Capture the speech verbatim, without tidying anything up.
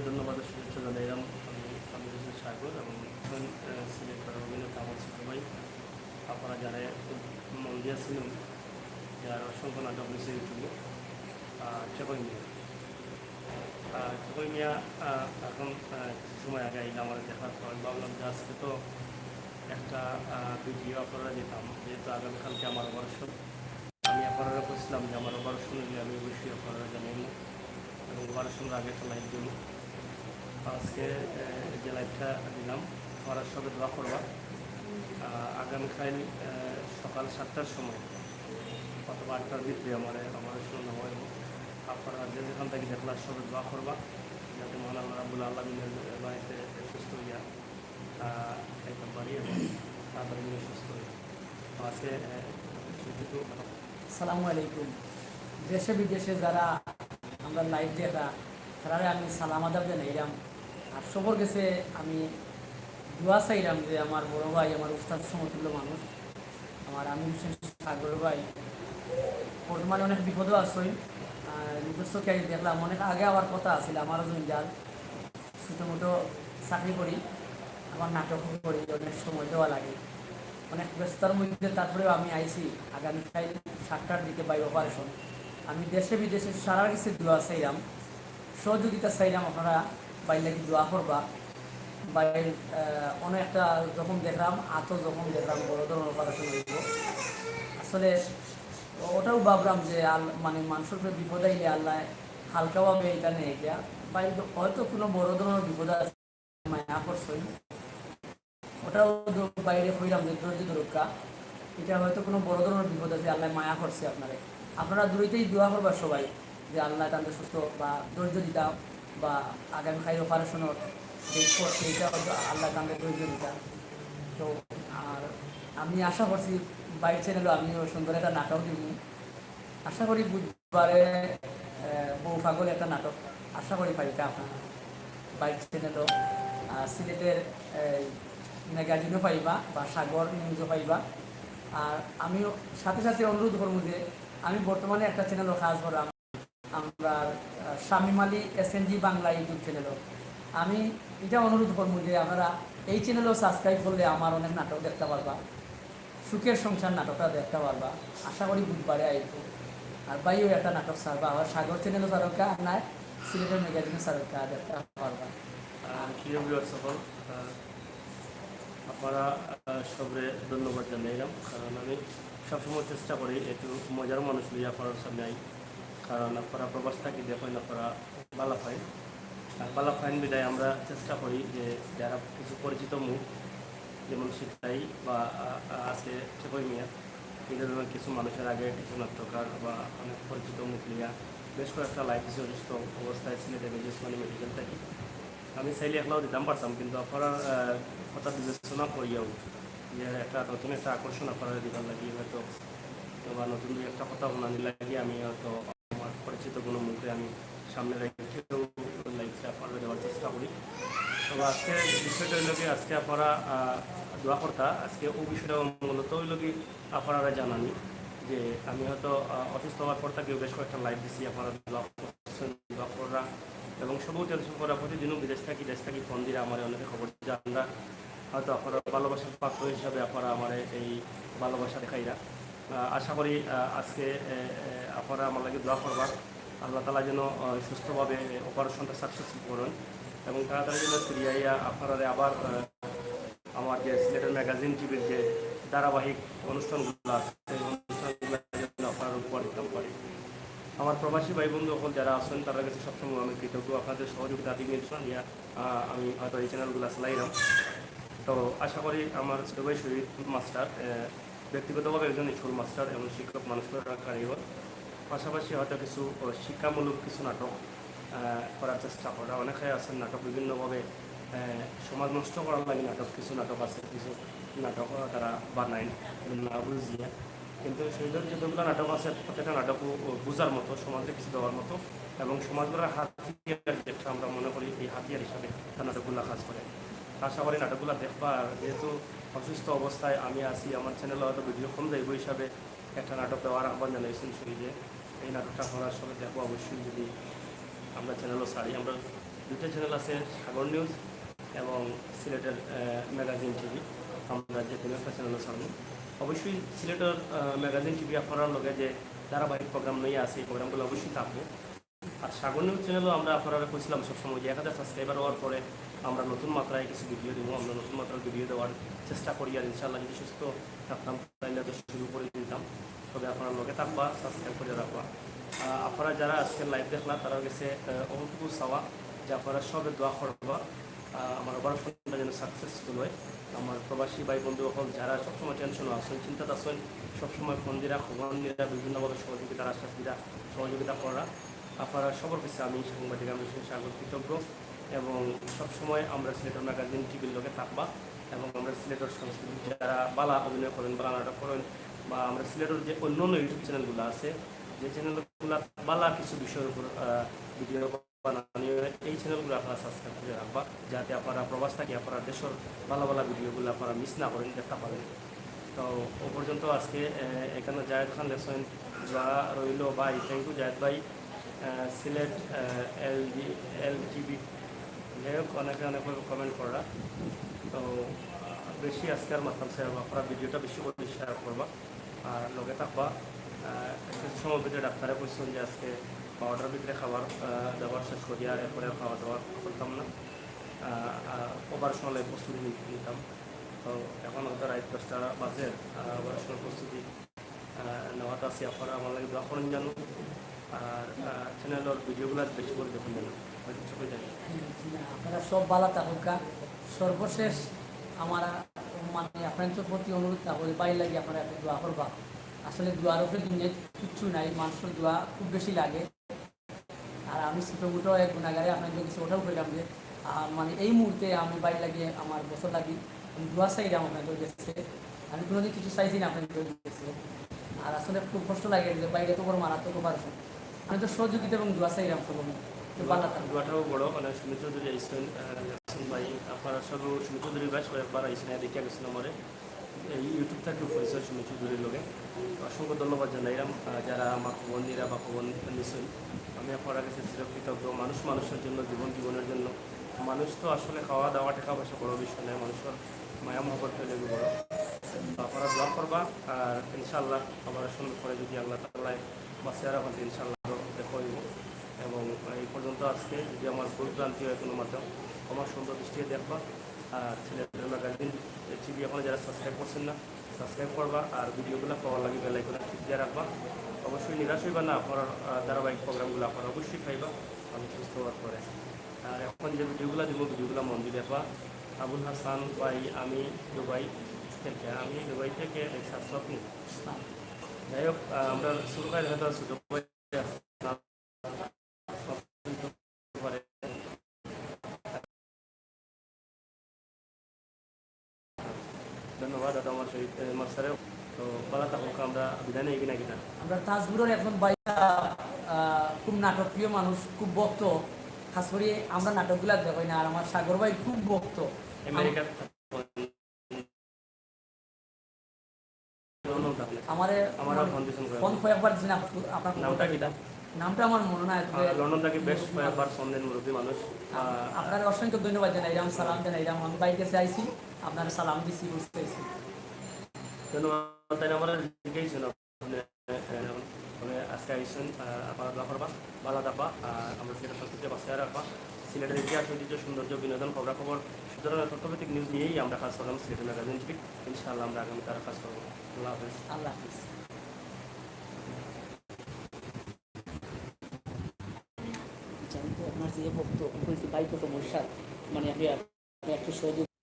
ধন্যবাদ ও শুভেচ্ছা জানাইলাম আমি আমির হোসেন সাগর এবং সিলেটর অভিনেতা আমার ছোট ভাই। আপনারা যারা খুব মন দিয়া ছিলেন, যার অসংখ্য নাটক হয়েছে ইউটিউবে। আহ, চকই মিয়া। আহ, চকই মিয়া, আহ, এখন, আহ, কিছু সময় আগে আইলে আমার দেখার পর ভাবলাম যে আজকে তো একটা, আহ, ভিডিও আপনারা দিতাম, যেহেতু আগামীকালকে আমার অপারেশন। আমি আপনারা কইছিলাম যে আমার অপারেশন হইলে আমি অবশ্যই আপনারা জানাইব এবং অপারেশনের আগে একটা লাইভ দিব। আজকে, আহ, যে লাইভটা দিলাম, আপনারা সবে দোয়া করবা। আহ, আগামীকাল, আহ, সকাল সাতটার সময় অথবা আটটার ভিতরে আমার অপারেশন নেওয়া হইব। আপনারা যে যেখান থেকে দেখলা সবে দোয়া করবা, যাতে মহান আল্লাহ রাব্বুল আলামিনের বাড়িতে সুস্থ হইয়া, আহ, খাইতাম পারি এবং তাড়াতাড়ি যেন সুস্থ হই। তো আজকে, আহ, শুধু আসসালামু আলাইকুম। দেশে বিদেশে যারা আমরা লাইভ দেখা, তারারে আমি সালাম আদাব জানাইলাম। আর সবর গেছে আমি দোয়া চাইলাম যে আমার বড় ভাই, আমার উস্তাদ সমতুল্য মানুষ, আমার আমির হোসেন সাগর ভাই বর্তমানে অনেক বিপদও আছই। আহ, নিজস্ব কি দেখলাম, অনেক আগে আমার কথা আছিল, আমারও জঞ্জাল, ছোটো মোটো চাকরি করি, আমার নাটক করি, অনেক সময় দেওয়া লাগে, অনেক ব্যস্ততার মধ্যে। তারপরেও আমি আইছি আগামীকাল সাতটার দিকে ভাইর অপারেশন। আমি দেশে বিদেশে সারার কাছে দোয়া চাইলাম, সহযোগিতা চাইলাম, আপনারা ভাইর লাগি দোয়া করবা। ভাইর, আহ, অনেক একটা জখম দেখলাম, আতো জখম দেখলাম, বড় ধরনের অপারেশন হইব। আসলে ওটাও ভাবলাম যে আল-, মানে মানুষের উপরে বিপদ আইলে আল্লাহ হালকাভাবে এটা নেয় গিয়া। ভাই হয়তো কোনো বড় ধরনের বিপদ আছে, মায়া করছেন, ওটাও তো বাইরে কইলাম যে ধৈর্য ধরুক্কা, এটা হয়তো কোনো বড় ধরনের বিপদ আছে, আল্লাহ মায়া করছে আপনারে। আপনারা দূরেতেই দোয়া করবা সবাই যে আল্লাহ তাদের সুস্থ বা ধৈর্য দিতা বা আগামী খাই অপারেশনের ডেট করছে, এটা হয়তো আল্লাহ তাদের ধৈর্য দিতা। তো আর আমি আশা করছি বাইর চ্যানেলও আমিও সুন্দর একটা নাটক দিব। আশা করি বুধবারে, আহ, বউ পাগল একটা নাটক আশা করি পাইতা আপনারা বাইর চ্যানেলও, আহ, সিলেটের, আহ, ম্যাগাজিনও পাইবা বা সাগর নিউজও পাইবা। আর আমিও সাথে সাথে অনুরোধ করবো যে আমি বর্তমানে একটা চ্যানেলও কাজ করাম, আমরা, আহ, শামীম আলী এসএনজি বাংলা YouTube চ্যানেলও। আমি এটা অনুরোধ করবো যে আপনারা এই চ্যানেলও সাবস্ক্রাইব করলে আমার অনেক নাটক দেখতে পারবা। সুখের সংসার নাটকটা দেখতে পারবা, আশা করি বুধবারে আইব। আর ভাইও একটা নাটক ছাড়বা, আমার সাগর চ্যানেলও ছাড়ুক্কা, আর নাই সিলেটের ম্যাগাজিনও ছাড়ুক্কা, দেখতে পারবা। আহ, প্রিয় ভিউয়ার সকল, আহ, আপনারা, আহ, সবরে ধন্যবাদ জানাইলাম, কারণ আমি সবসময় চেষ্টা করি একটু মজার মানুষ লইয়া আপনার সামনে আই, কারণ আপনারা প্রবাস থাকি দেখইন, আপনারা ভালা পাইন। আর ভালা পাইন বিধায় আমরা চেষ্টা করি যে যারা কিছু পরিচিত মুখ, যেমন সিতাই বা, আ, আ, আছে চকই মিয়া, এই ধরনের কিছু মানুষের আগে কিছু নাট্যকার বা অনেক পরিচিত মুখ নিয়া বেশ কয়েকটা লাইভ দিছে অসুস্থ অবস্থায় সিলেটে মেজর ওসমানী মেডিকেল থাকি। আমি চাইলে একলাও দিতাম পারতাম, কিন্তু আপনারা, আ, কথা বিবেচনা করিয়াও যে একটা নতুন একটা আকর্ষণ আপনারা দিবার লাগি হয়তো বা নতুন দুই একটা কথা হুনানির লাগি আমি হয়তো আমার পরিচিত কোনো মুখে আমি সামনে রেখেও লাইভটা আপনারা দেওয়ার চেষ্টা করি। তো আজকে বিষয়টা হইল কি, আজকে আপনারা, আহ, দোয়া করতা, আজকে ও বিষয়টা মূলত হইল কি আপনারা জানানি যে আমি হয়তো, আহ, অসুস্থ হওয়ার পর থাকি বেশ কয়েকটা লাইভ দিছি, আপনারা দোয়া করছেন, দোয়া করা এবং সবও টেনশন করা। প্রতিদিনও বিদেশ থাকি, দেশ থাকি ফোন দিলে আমার অনেকে খবর জানরা, হয়তো আপনারা ভালোবাসার পাত্র হিসাবে আপনারা আমার এই ভালোবাসা দেখাইরা। আহ, আশা করি, আহ, আজকে, এ, এ, আপনারা আমার লাগি দোয়া করবা, আল্লাহ তাআলা যেন, আহ, সুস্থভাবে অপারেশনটা সাকসেসফুল করুন এবং তাড়াতাড়ি যেন ফিরিয়ে আইয়া আপনারা আবার, আহ, আমার যে সিলেটের ম্যাগাজিন টিভির যে ধারাবাহিক অনুষ্ঠানগুলো আছে, সেই অনুষ্ঠানগুলো যেন আপনারা উপহার দিতাম পারি। আমার প্রবাসী ভাই বন্ধু সকল যারা আছেন, তাদের কাছে সবসময় আমি কৃতজ্ঞ। আপনাদের সহযোগিতা দিন নিয়ে, আহ, আমি হয়তো এই চ্যানেলগুলো চালাইলাম। তো আশা করি আমার ছোট ভাই শহীদ মাস্টার, আহ, ব্যক্তিগতভাবে একজন স্কুল মাস্টার এবং শিক্ষক, মানুষ গড়ার কারিগর, পাশাপাশি হয়তো কিছু, আহ, শিক্ষামূলক কিছু নাটক, আহ, করার চেষ্টা করা। অনেকে আছেন নাটক বিভিন্নভাবে, আহ, সমাজ নষ্ট করার লাগি নাটক, কিছু নাটক আছে, কিছু নাটক তারা বানায় না বুঝিয়া। কিন্তু শহীদর যতগুলো নাটক আছে, প্রত্যেকটা নাটক ও, ও বুঝার মতো, সমাজের কিছু দেওয়ার মতো এবং সমাজ গড়ার হাতিয়ার যেটা আমরা মনে করি, এই হাতিয়ার হিসাবে তার নাটকগুলো কাজ করে। আশা করি নাটকগুলো দেখবা। আর যেহেতু অসুস্থ অবস্থায় আমি আছি, আমার চ্যানেলে হয়তো ভিডিও কম যাইব হিসাবে একটা নাটক দেওয়ার আহ্বান জানাইছেন শহীদে। এই নাটকটা আপনারা সবাই দেখবো অবশ্যই, যদি আমরা চ্যানেলও ছাড়ি। আমরা দুইটা চ্যানেল আছে, সাগর নিউজ এবং সিলেটের ম্যাগাজিন টিভি। আমরা যে কোনো একটা চ্যানেল ছাড়বো। অবশ্যই সিলেটের ম্যাগাজিন টিভি আপনারার লগে যে ধারাবাহিক প্রোগ্রাম নিয়ে আছে, এই প্রোগ্রামগুলো অবশ্যই থাকবো। আর সাগর নিউজ চ্যানেলও আমরা আপনারারে কইছিলাম সবসময় যে এক হাজার সাবস্ক্রাইবার হওয়ার পরে আমরা নতুন মাত্রায় কিছু ভিডিও দিব, আমরা নতুন মাত্রার ভিডিও দেওয়ার চেষ্টা করি। আর ইনশাআল্লাহ যদি সুস্থ থাকতাম তাহলে তো শুরু করে দিতাম। তবে আপনারা লগে থাকবা, সাবস্ক্রাইব করে রাখবা। আহ, আপনারা যারা আজকে লাইভ দেখলা তারার গেছে আহ, অতটুকু চাওয়া যে আপনারা সবে দোয়া করবা, আহ, আমার অপারেশনটা যেন সাকসেসফুল হয়। আমার প্রবাসী ভাই বন্ধু অকল যারা সবসময় টেনশনে আছেন, চিন্তাত আছেন, সবসময় ফোন দিরা, খবর নিরা, বিভিন্নভাবে সহযোগিতার আশ্বাস দিরা, সহযোগিতা করা, আপনারা সবার কাছে আমি সাংবাদিক আমি সাগর কৃতজ্ঞ। এবং সবসময় আমরা সিলেটের ম্যাগাজিন টিভির লগে থাকবা এবং আমরা সিলেটের সংস্কৃতি যারা বালা অভিনয় করেন, বালা নাটক করেন, বা আমরা সিলেটের যে অন্য অন্য ইউটিউব চ্যানেলগুলো আছে, যে চ্যানেলগুলো বালা কিছু বিষয়ের উপর ভিডিও বানানি হয়, এই চ্যানেলগুলো আপনারা সাবস্ক্রাইব করে রাখবা, যাতে আপনারা প্রবাস থাকি আপনারা দেশের বালা বালা ভিডিওগুলো আপনারা মিস না করেন, দেখতে পারেন। তো ও পর্যন্ত আজকে আহ, এখানে জায়েদ খান লেখছেন, দোয়া রইল ভাই। থ্যাংক ইউ জায়েদ ভাই। আহ, Sylhet L D L TV, যাই হোক, অনেকে অনেক কমেন্ট করা। তো আহ, বেশি আজকে আর মাততাম স্যার, আপনারা ভিডিওটা বেশি করে শেয়ার করবা আর লগে থাকবা। আহ, একটু সময় ভিতরে ডাক্তারে কইছেন যে আজকে বারোটার ভিতরে খাবার আহ, দাবার শেষ করিয়া এরপরে খাওয়া দাওয়া করতাম না। আহ, আহ, অপারেশনের প্রস্তুতি নিতাম। তো এখন হয়তো রাত দশটা বাজে, আহ, অপারেশনের প্রস্তুতি আহ, নেওয়াত আছি। আপনারা আমার লাগি দোয়া করেন জানো। আর আহ, চ্যানেলের ভিডিওগুলো বেশি করে দেখুন জানো। হয়তো চোখে যায়। জি, জি, আপনারা সব বালা থাকুকা। সর্বশেষ আমার, মানে, আপনাদের প্রতি অনুরোধ থাকবো যে ভাইর লাগি আপনারা একটু দোয়া করবা। আসলে দোয়ার উপরে দুনিয়াত কিচ্ছু নাই, মানুষের দোয়া খুব বেশি লাগে। আর আমি ছোটো মোটো এক গুণাগারে আপনাদের কাছে ওটাও কইলাম যে আহ, মানে, এই মুহূর্তে আমি ভাইর লাগি আমার বছর লাগি আমি দোয়া চাইলাম আপনাদের কাছে। আমি কোনোদিন কিছু চাইছি না আপনাদের কাছে। আর আসলে খুব কষ্ট লাগে যে ভাইর এত বড় মারাত্মক অপারেশন। আমি তো সহযোগিতা এবং দোয়া চাইলাম সব। তো বালা থাকবেন। দোয়াটাও বড়, মানে, সুমিত চৌধুরী আইসেন, আহ, আইসেন ভাই, আপনারা সব সুমিত চৌধুরী বেশ কয়েকবার আইসেন, দেখিয়া গেছেন আমারে। এই YouTube থাকি পরিচয় সুমিত চৌধুরীর লগে। অসংখ্য ধন্যবাদ জানাইলাম, আহ, যারা আমার খবর নিরা বা খবর নিছেন। আমি আপনারা কাছে চিরকৃতজ্ঞ। মানুষ মানুষের জন্য, জীবন জীবনের জন্য। মানুষ তো আসলে খাওয়া দাওয়া, টাকা পয়সা বড় বিষয় নয়, মানুষের মায়া মহব্বত পেলে বড়। তো আপনারা দোয়া করবা, আর ইনশাআল্লাহ আবার সুন্দর করে যদি আল্লাহ তাআলায় বাঁচিয়া রাখেন, ইনশাআল্লাহ আরও দেখা হইব। এবং এই পর্যন্ত আজকে যদি আমার ভুল ভ্রান্তি হয় কোনো মাধ্যম, আমার সুন্দর দৃষ্টিতে দেখবা। আর সিলেটের ম্যাগাজিন টিভি এখনো যারা সাবস্ক্রাইব করছেন না, সাবস্ক্রাইব করবা, আর ভিডিওগুলো পাওয়ার লাগি বেল আইকন ক্লিক দিয়ে রাখবা। অবশ্যই নিরাশ হইবা না, আপনারা আহ, ধারাবাহিক প্রোগ্রামগুলো আপনারা অবশ্যই পাইবা আমি সুস্থ হওয়ার পরে। আর এখন যে ভিডিওগুলো দিব, ভিডিওগুলো মন দিয়ে দেখবা। আবুল হাসান ভাই, আমি দুবাই থেকে, আমি দুবাই থেকে দেখছি আসলাম। যাই হোক, আহ, আমরা শুরু করে হয়তো ছোটো ভাই আসলাম। ধন্যবাদ দাদা আমার শহীদ, এ, মাস্টারে। তো বালা থাকুক, আমরা বিদায় নেই কিনা কিনা? আমরা তাজপুরের একজন ভাই, আহ, খুব নাটকপ্রিয় মানুষ, খুব ভক্ত। খাস করি আমরা নাটকগুলা দেখই না, আর আমার সাগর ভাই খুব ভক্ত। আমেরিকার লন্ডন থাকলে। আমারে আমারও ফোন দিছেন কয়েকবার। ফোন কয়েকবার দিছেন, আপ-, আপনার নামটা কিতা? নামটা আমার মনে নাই, তবে আহ, লন্ডন থাকি বেশ কয়েকবার ফোন দেন মুরব্বী মানুষ। আপ-, আহ, আপনারে অসংখ্য ধন্যবাদ জানাইলাম, সালাম জানাইলাম। আমি বাইরে চাইছি, আপনারে সালাম দিছি, বুঝতে চাইছি। ধন্যবাদ। তাই আমার জিজ্ঞেস ছিল, আপনি, আহ, আপনি আজকে আইসেন, আহ, আপনারা দোয়া করবা, বালা থাকবা, আহ, আমরা সিলেটের সংস্কৃতি বাঁচিয়ে রাখবা, সিলেটের ইতিহাস, ঐতিহ্য, সৌন্দর্য, বিনোদন, খবরাখবর, সব ধরনের তথ্যভিত্তিক নিউজ নিয়েই আমরা কাজ করলাম সিলেটের ম্যাগাজিন টিভি। ইনশাআল্লাহ আমরা আগামীতে আরো কাজ করবো। আল্লাহ হাফেজ। আল্লাহ হাফেজ। জানি তো আপনার যে ভক্ত, ওকে বলছি, ভাই, কত মশা, মানে, আপনি, আপনি একটু সহযোগিতা